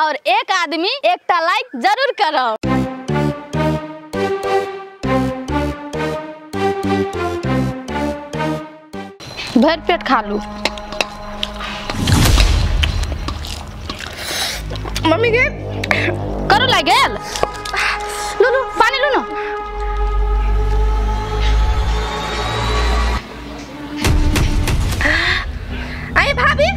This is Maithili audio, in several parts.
और एक आदमी एकटा लाइक जरूर करब। भर पेट खा लू। मम्मी के करू लागल, लू लू पानी लू ना। आए भाभी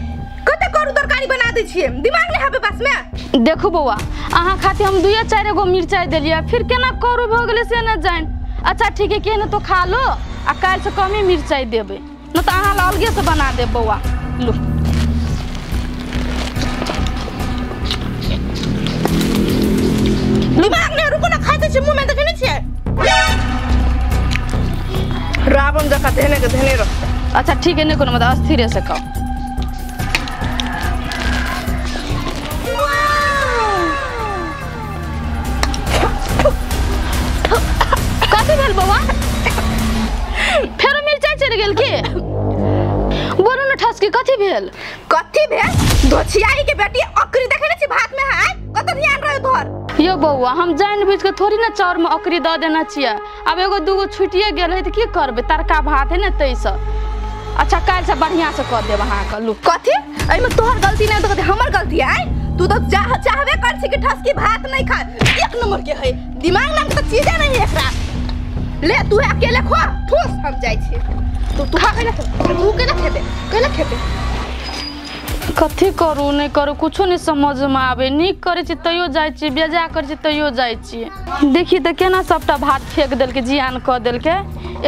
कते करू तरकारी बना दै छियै, दिमाग नै हबे पास में। देखू बौआ, अहाँ खातिर हम दुए चारि गो मिरचाई देलियै, फिर केना करू भ गेलै से न जान। अच्छा ठीक है, केहन तो खा लो आ काल्हि से कमे मिरचाई देबै, न तऽ अहाँ ला अलगे से बना देब बौआ। लू दिमाग नै, रुको ना, खाइ दै छियै मुँह में, देखै नै छियै रावण जकाँ धेने के धेने रहतै। अच्छा ठीक है, नहीं कोनो मतलब अस्थिरे से खाओ। कथी भेल बौआ? फेरो मिरचाई चढ़ि गेल की? बोलू ने ठसकी, कथी भेल? कथी भेल? दोछियाई के बेटी अकरी देखै नै छी भात में है, कत ध्यान रहे तोहर। यो बौआ, हम जानि बुझि के थोड़ी ना चाउर में अकरी दऽ देने छियै, आब एगो दूगो छुटिए गेल है तऽ की करबै, तड़का भात है ने ताहिसँ। अच्छा काल्हि से बढ़िया से कऽ देब अहाँके। लू कथी एहिमे तोहर गलती नहि तऽ हमर गलती है? तू तऽ चाहबे कर छी कि ठसकी भात नहीं खा, एक नंबर के है, दिमाग नाम के तऽ चीजे नहीं है एकरा। ले तू अकेले खो, ठोस हम जाइ छी। तू खा केना खेबे, तू केना खेबे, केना खेबे? कथी करू नहीं करू कुछो नहीं समझ में आवे। नीक करै छी तैयो जाइ छी, बेजा करै छी तैयो जाइ छी। देखी तऽ केना सबटा भात फेंक देलकै, जियान कऽ देलकै।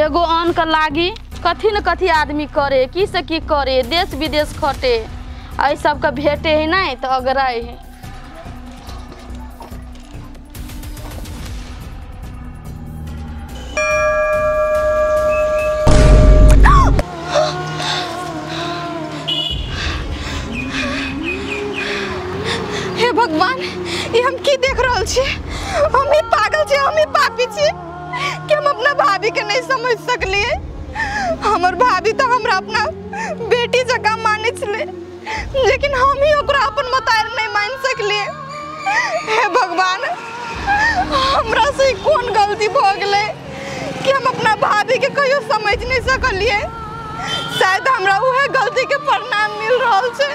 एगो अन्न के लागी कथी न कथी आदमी करे, की से की करे, देश विदेश खटे, एहि सबके भेटे है नहीं तऽ अगराइ है। हे भगवान, ये हम की देख रहल छी? हम ही पागल छी, हम ही पापी छी कि हम अपना भाभी के नहीं समझ सकलिए। हमर भाभी तो हमरा अपना बेटी जकाँ मानै छलै, लेकिन हम ही ओकरा अपन मतार नहीं मान सकलिए। हे भगवान, हमरा से कोन गलती भऽ गेलै कि हम अपना भाभी के कहियो समझ नहीं सकलिए। शायद हमरा उहे गलती के परिणाम मिल रहल छै।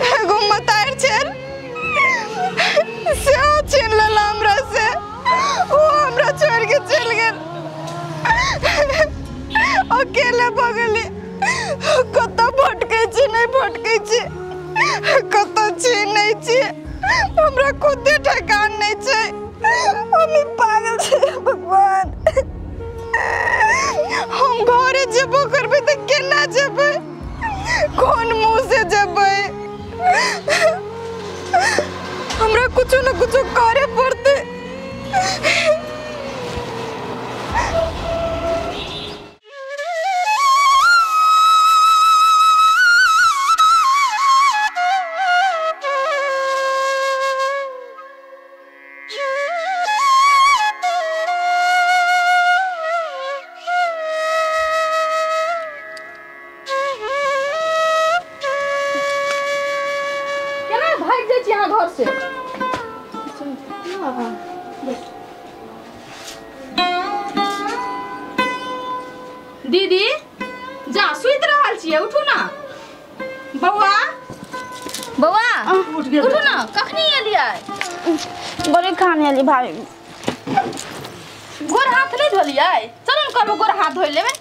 एगो मतार छल सेहो छीन लेला हमरा से, ओ हमरा छोड़ के चलि गेल, अकेले भऽ गेली। कतऽ भटकै छी नहि भटकै छी, कतऽ छी नहि छी, हमरा खुदे ठेकान नहि छै। हम पागल छी भगवान। हम घरे जेबो करबै तऽ केना जेबै, कोन मुँह से जेबै? हमरा कुछो न कुछो करे पड़तै। घर से दीदी जा सुति रहल छियै, उठू ना बौआ। बौआ उठू ना, कखनी एलियै? बड़ी खाने एली भाभी। गोर हाथ नहीं धोलियै? चलू ने करबो गोर हाथ धोइ लेबै।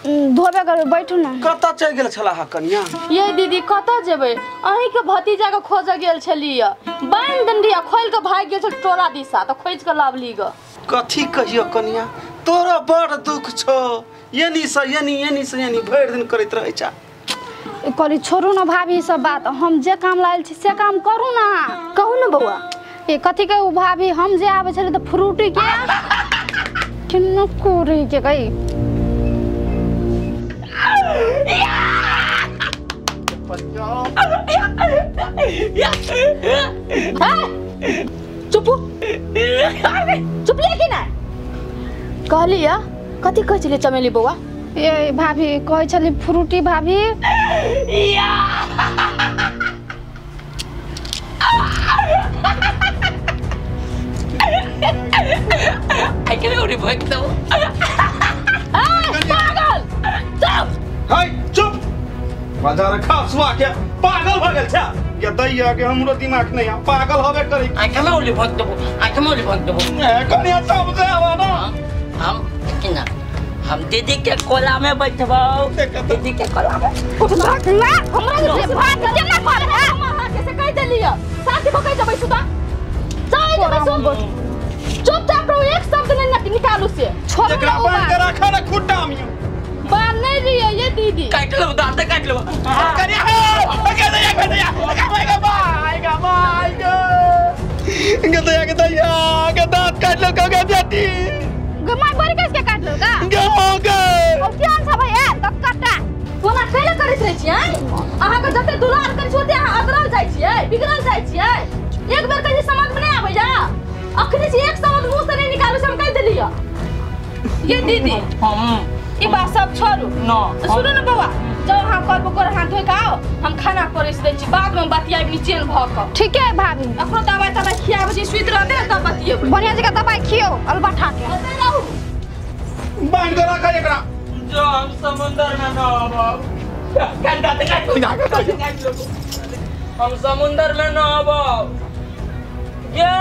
धोबे करबै, बैठू ना। कतऽ चलि गेल छला हा कनिया? ये दीदी कतऽ जेबै, अहीं के भतीजा के खोजऽ गेल छलियै, बान्हि देने रहियै, खोलि के भागि गेल छल टोला दिशा, तऽ खोजि के लाबली ग। कथी कहियो कनिया, तोरा बड़ दुख छौ, एनी से एनी, एनी से एनी भरि दिन करैत रहै छा। कहली छोड़ू ना भाभी सब बात, हम जे काम लायल छी से काम करू ना। कहू ना बौआ। ए कथी कहू भाभी, हम जे आबै छलै तऽ फ्रूटी के केना कोरी के कही। चुप चुप ले कि ना कहली या कथी कहै छलियै चमेली बौआ? ए भाभी कहै छली फ्रूटी भाभी। भोक दो। पागल चुप हाय चुप बाजार खसवा के पागल भ गेल छ के दैया के हमरो दिमाग नहीं है पागल होबे करी। आंख में उली भोक दबो, आंख में उली भोक दबो। ए कनिया सब से आवा ना हम किना हम दीदी के कोला में बैठबो, दीदी के कोला में उठ भाग ना हमरा से भाग केना कर हम अहाँ के से कह देलिय साथी को कह देबै सुता जाय देबै सु चुपचाप रहो, एक शब्द नहीं निकालू से छोड़ एकरा बांध के राखा ना खुट्टा में बांध नहीं रही है ये दीदी। काट लो दांत काट लो। कनिया हो के दैया के दैया के बाय गा बाय गा के दैया के दैया के दांत काट लो के बेटी गे my बड़ी कैसे के काट लो का गे हो गे अब की आन सब है तब काटा कोना कैले करैत रहै छियै अहाँ के जते दुलार करै छी ओते अहाँ अगरल जाइ छियै बिगड़ल जाइ छियै। एक बेर कहि समझ में नहीं आबै जा अखनी से एक शब्द मुंह से नहीं निकालू से हम कह देलिय। ये दीदी हम ई बात सब छोड़ू न सुनू न बौआ जाओ अहाँ कल पर हाथ धोइ के आओ हम खाना परसि दै छी बाद में बतियाब निचेन भ क। ठीक है भाभी अखनो दवाई तवाई खियाबै छी सुति रहतै ने तब बतियेबै। बढ़िया जगह दवाई खियो अलबठा के ओतै रहू बांध के राखा एकरा जो हम समुंदर में न आबब कंधा ते काट लो हम समुंदर में न आबब ये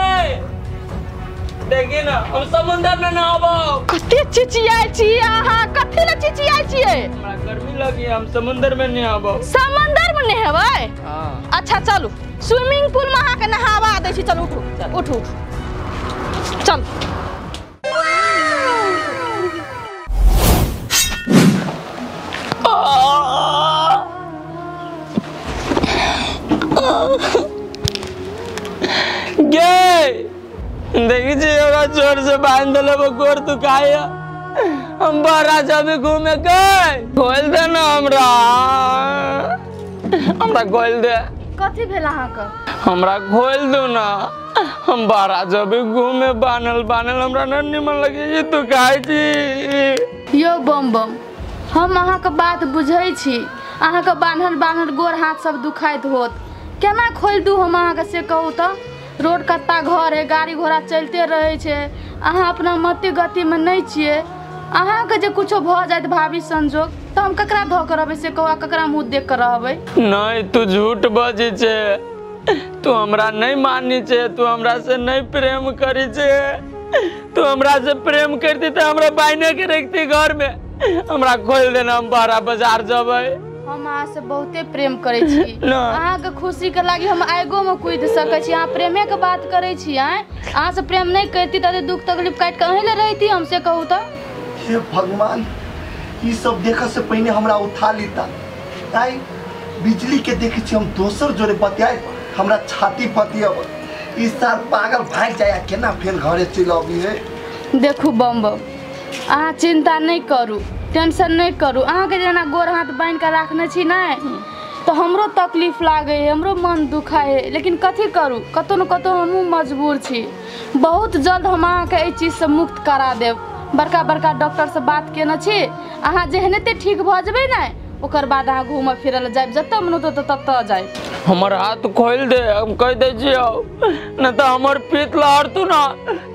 देखी ना हम समुंदर में न आबब। कते चिचियाइ छी अहाँ कथि ले चिचियाइ छियै? हमरा गर्मी लगी हम समुंदर में न आबब। समुंदर में नहेबै? हां अच्छा चलू स्विमिंग पूल में अहाँ के नहावा दै छी। चलू उठू उठू उठू चल। गे देखी छी हमरा जोर से बांध देले वो गोर दुखाय हम बड़ा जब घूमे गए खोल दे ना हमरा हमरा खोल दे। कथी भेल अहाँ के? हमरा खोल दो ना हम बड़ा जब घूमे बानल बानल हमरा न निमन लगे ये दुखाय छी। यो बम बम हम अहाँ के बात बुझै छी अहाँ के बान्हल बान्हल गोर हाथ सब दुखाइत होत केना खोल दू हम अहाँ के से कहू त? रोड कत्ता घर है गाड़ी घोड़ा चलते रहे छे अहाँ अपना मति गति में नहीं छियै अहाँ के जे कुछो भ जायत भाभी संजोग त हम ककरा धऽ के रहबै से कहू आ ककरा मुँह देख के रहबै? नहीं तू झूठ बजै छे तू हमरा नहीं मानी छे तू हमरा से नहीं प्रेम करी छे तू हमरा से प्रेम करती त हमरा बाइने के रखती घर में। हमरा खोल देना हम बारा बाजार जबै। हम अहाँ से बहुते प्रेम करै छी अहाँ के खुशी के लागी हम आगो में कूद सकै छी। अहाँ प्रेमे के बात करै छी आँय अहाँ से प्रेम नहीं करती त दुख तकलीफ काटि के अहीं ले रहती हमसे कहू त? हे भगवान ई सब देखे से पहिने हमरा उठा लीता आइ बिजली के देखे छी हम दोसर जोरे बतियाए हमरा छाती फतियब ई साल पागल भागि जाय केना फेर घरे चलि अबी है। देखू बम बम अहाँ चिंता नहीं करू टेंशन नहीं करू अहाँ के जेना गोर हाथ बान्हि के राखने छी ने तो हमरो तकलीफ लागे है हमरो मन दुखाय है लेकिन कथी करू कतौ न कतौ हमहूँ मजबूर छी। बहुत जल्द हम अहाँ के एहि चीज से मुक्त करा देब। बड़का बड़का डॉक्टर से बात केने छी अहाँ जेहने ते ठीक भऽ जेबै ने ओकर बाद अहाँ घूमऽ फिरऽ लए जायब जतऽ मन होतौ ततऽ जायब। हमर हाथ खोल दे हम कह दै छियौ न त हमर पीत लहरतौ ना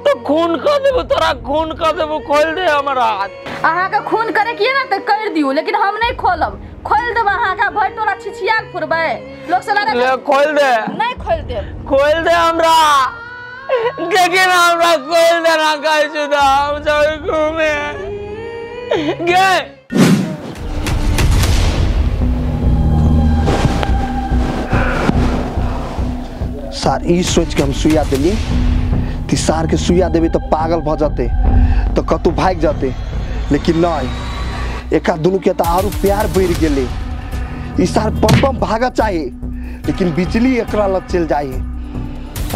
तो खून कर देबो तोरा खून कर देबो खोल दे हमर हाथ। अहाँ के खून करे के ना त कर दियौ लेकिन हम नहीं खोलब खोल देब अहाँ के भरि टोला छिछिया के फुरबै लोग से ले खोल दे। नहीं खोल देब खोल दे हमरा देखी ना हमरा खोल दे ना कहै छी त हम जाबै घूमे गे। सार ई सोच के हम सुइया देली ती सार के सुइया देबे तो पागल भ जते तो कतौ भागि जते लेकिन नहीं एका दुनू के तो आरू प्यार बढ़ि गेलै। ई सार बम बम भागऽ चाही लेकिन बिजली एकरा लग चलि जाइ।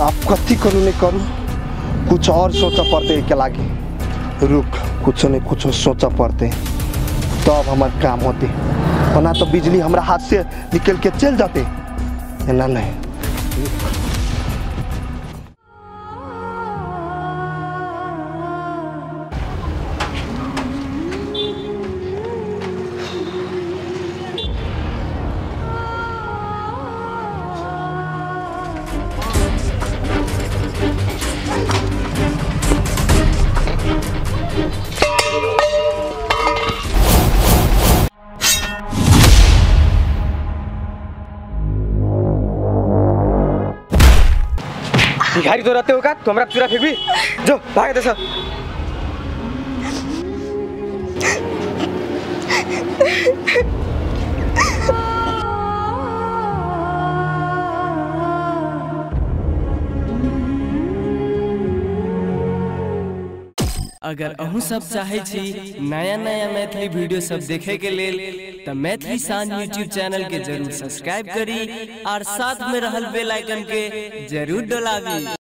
आब कथी करू नहीं करू कुछ और सोचऽ पड़तै एहिके लागी। रुक कुछो नहीं कुछो सोचऽ पड़तै तब हमर काम होतै ओना तो बिजली हमरा हाथ से निकल के चलि जतै एना नहीं। भिखारी तो रहते हो का तू हमरा चूरा फेंकबी जो भाग दे सब। अगर अहूँ सब चाहे छी नया नया मैथिली वीडियो सब देखे के लेल तो मैथिली शान यूट्यूब चैनल के जरूर सब्सक्राइब करी और साथ में रहल बेल आइकन के जरूर दबावी।